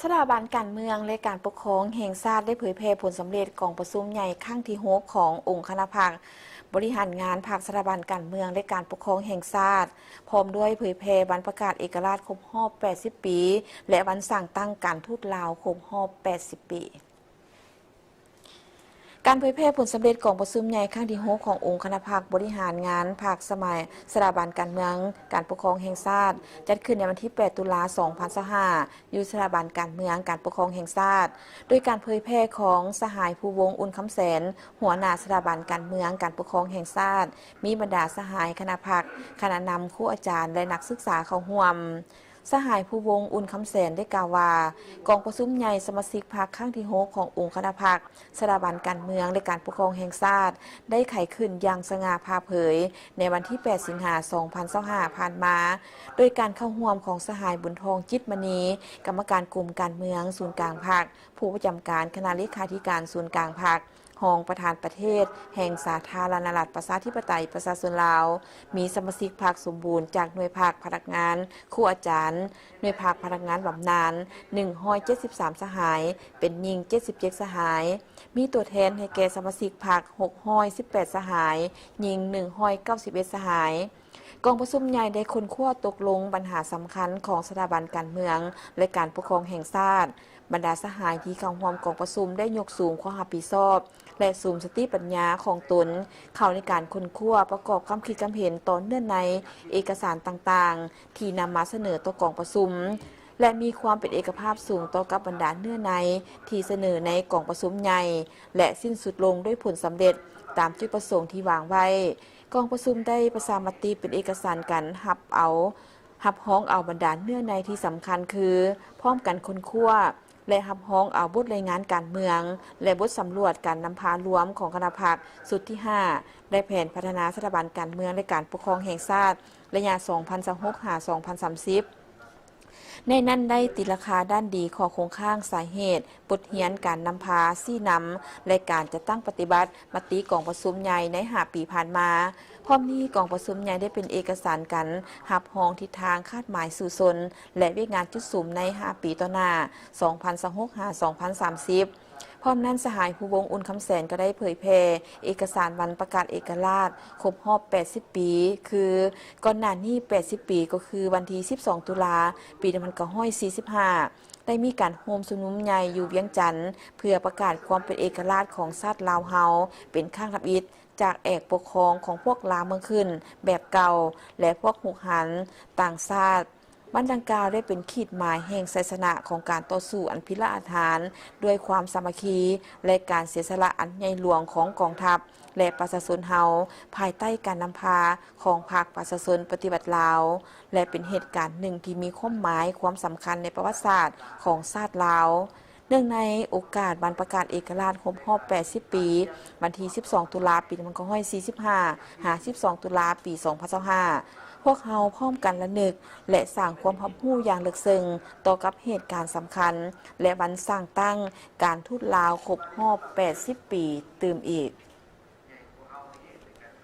ສະຖາບັນການເມືອງ ແລະ ການປົກຄອງແຫ່ງຊາດ ໄດ້ເຜີຍແຜ່ຜົນສຳເລັດກອງປະຊຸມໃຫຍ່ຄັ້ງທີຫົກ ຂອງອົງຄະນະພັກບໍລິຫານງານພັກ, ສະຖາບັນການເມືອງ ແລະ ການປົກຄອງແຫ່ງຊາດ, ພ້ອມດ້ວຍເຜີຍແຜ່ວັນປະກາດເອກະລາດຄົບຮອບແປດສິບປີ ແລະ ວັນສ້າງຕັ້ງການທູດລາວຄົບຮອບແປດສິບປີ. ການເຜີຍແຜ່ຜົນສຳເລັດກອງປະຊຸມໃຫຍ່ຄັ້ງທີຫົກ ຂອງອົງຄະນະພັກບໍລິຫານງານພັກ ສະໄໝສະຖາບັນການເມືອງ ການປົກຄອງແຫ່ງຊາດ ຈັດຂຶ້ນໃນວັນທີແປດ ຕຸລາ ສອງພັນຊາວຫ້າ ຢູ່ສະຖາບັນການເມືອງ ການປົກຄອງແຫ່ງຊາດ, ໂດຍການເຜີຍແຜ່ຂອງສະຫາຍ ພູວົງ ອຸ່ນຄຳແສນ, ຫົວໜ້າສະຖາບັນການເມືອງ ການປົກຄອງແຫ່ງຊາດ, ມີບັນດາສະຫາຍຄະນະພັກ, ຄະນະນຳ, ຄູອາຈານ ແລະ ນັກສຶກສາເຂົ້າຮ່ວມ. ສະຫາຍ ພູວົງ ອຸ່ນຄຳແສນ ໄດ້ກ່າວວ່າ ກອງປະຊຸມໃຫຍ່ສະມາຊິກພັກຄັ້ງທີຫົກ ຂອງອົງຄະນະພັກ, ສະຖາບັນການເມືອງ ແລະ ການປົກຄອງແຫ່ງຊາດ ໄດ້ໄຂຂຶ້ນຢ່າງສະຫງ່າຜ່າເຜີຍ ໃນວັນທີແປດ ສິງຫາ ສອງພັນຊາວຫ້າ ຜ່ານມາ, ໂດຍການເຂົ້າຮ່ວມຂອງສະຫາຍ ບຸນທອງ ຈິດມະນີ, ກຳມະການກົມການເມືອງສູນກາງພັກ, ຜູ້ປະຈຳການຄະນະເລຂາທິການສູນກາງພັກ, ຮອງປະທານປະເທດແຫ່ງສາທາລະນະລັດ ປະຊາທິປະໄຕ ປະຊາຊົນລາວ, ມີສະມາຊິກພັກສົມບູນຈາກໜ່ວຍພັກ, ພະນັກງານ, ຄູອາຈານ, ໜ່ວຍພັກ, ພະນັກງານບຳນານ ໜຶ່ງຮ້ອຍເຈັດສິບສາມສະຫາຍ, ເປັນຍິງເຈັດສິບເຈັດສະຫາຍ, ມີຕົວແທນໃຫ້ແກ່ສະມາຊິກພັກ ຫົກຮ້ອຍສິບແປດສະຫາຍ, ຍິງໜຶ່ງຮ້ອຍເກົ້າສິບເອັດສະຫາຍ. ກອງປະຊຸມໃຫຍ່ໄດ້ຄົ້ນຄວ້າຕົກລົງບັນຫາສຳຄັນຂອງສະຖາບັນການເມືອງ ແລະ ການປົກຄອງແຫ່ງຊາດ. ບັນດາສະຫາຍທີ່ເຂົ້າຮ່ວມກອງປະຊຸມໄດ້ຍົກສູງຄວາມຮັບຜິດຊອບ ແລະ ສຸມສະຕິປັນຍາຂອງຕົນເຂົ້າໃນການຄົ້ນຄວ້າປະກອບຄຳຄິດຄຳເຫັນຕໍ່ເນື້ອໃນເອກະສານຕ່າງໆ ທີ່ນຳມາສະເໜີຕໍ່ກອງປະຊຸມ ແລະ ມີຄວາມເປັນເອກະພາບສູງຕໍ່ກັບບັນດາເນື້ອໃນທີ່ສະເໜີໃນກອງປະຊຸມໃຫຍ່ ແລະ ສິ້ນສຸດລົງດ້ວຍຜົນສຳເລັດຕາມຈຸດປະສົງທີ່ວາງໄວ້. ກອງປະຊຸມໄດ້ປະຊາມະຕິເປັນເອກະສານການຮັບເອົາ ຮັບຮອງເອົາບັນດາເນື້ອໃນທີ່ສຳຄັນຄື ພ້ອມກັນຄົ້ນຄວ້າ ແລະ ຮັບຮອງເອົາບົດລາຍງານການເມືອງ ແລະ ບົດສຳຫຼວດການນຳພາລວມຂອງຄະນະພັກຊຸດທີຫ້າ ແລະ ແຜນພັດທະນາສະຖາບັນການເມືອງ ແລະ ການປົກຄອງແຫ່ງຊາດ ໄລຍະສອງພັນຊາວຫົກ ຫາ ສອງພັນສາມສິບ. ໃນນັ້ນໄດ້ຕີລາຄາດ້ານດີ, ຂໍ້ຄົງຄ້າງ, ສາເຫດ, ບົດຮຽນການນຳພາ, ຊີ້ນຳ ແລະ ການຈັດຕັ້ງປະຕິບັດມະຕິກອງປະຊຸມໃຫຍ່ໃນຫ້າປີຜ່ານມາ. ພ້ອມນີ້, ກອງປະຊຸມໃຫຍ່ໄດ້ເປັນເອກະສານການຮັບຮອງທິດທາງຄາດໝາຍສູ້ຊົນ ແລະ ວຽກງານຈຸດສຸມໃນຫ້າປີຕໍ່ໜ້າ ສອງພັນຊາວຫົກ ຫາ ສອງພັນສາມສິບ. ພ້ອມນັ້ນ, ສະຫາຍ ພູວົງ ອຸ່ນຄຳແສນ ກໍໄດ້ເຜີຍແຜ່ເອກະສານວັນປະກາດເອກະລາດຄົບຮອບແປດສິບປີ ຄື ກ່ອນໜ້ານີ້ແປດສິບປີ ກໍຄືວັນທີສິບສອງ ຕຸລາ ປີໜຶ່ງພັນເກົ້າຮ້ອຍສີ່ສິບຫ້າ ໄດ້ມີການໂຮມຊຸມນຸມໃຫຍ່ຢູ່ວຽງຈັນ ເພື່ອປະກາດຄວາມເປັນເອກະລາດຂອງຊາດລາວເຮົາເປັນຄັ້ງທຳອິດ ຈາກແອກປົກຄອງຂອງພວກລາວເມືອງຂຶ້ນແບບເກົ່າ ແລະ ພວກຮຸກຮານຕ່າງຊາດ. ວັນດັ່ງກ່າວໄດ້ເປັນຂີດໝາຍແຫ່ງໄຊຊະນະຂອງການຕໍ່ສູ້ອັນພິລະອາດຫານ ດ້ວຍຄວາມສາມັກຄີ ແລະ ການເສຍສະຫຼະອັນໃຫຍ່ຫຼວງຂອງກອງທັບ ແລະ ປະຊາຊົນເຮົາ ພາຍໃຕ້ການນຳພາຂອງພັກປະຊາຊົນປະຕິວັດລາວ ແລະ ເປັນເຫດການໜຶ່ງທີ່ມີຄວາມໝາຍຄວາມສຳຄັນໃນປະຫວັດສາດຂອງຊາດລາວ. ເນື່ອງໃນໂອກາດວັນປະກາດເອກະລາດຄົບຮອບແປດສິບປີ ວັນທີສິບສອງ ຕຸລາ ປີໜຶ່ງພັນເກົ້າຮ້ອຍສີ່ສິບຫ້າ ຫາ ສິບສອງ ຕຸລາ ປີສອງພັນຊາວຫ້າ ພວກເຮົາພ້ອມກັນລະນຶກ ແລະ ສ້າງຄວາມຮັບຮູ້ຢ່າງເລິກເຊິ່ງຕໍ່ກັບເຫດການສຳຄັນ ແລະ ວັນສ້າງຕັ້ງການທູດລາວຄົບຮອບແປດສິບປີຕື່ມອີກ.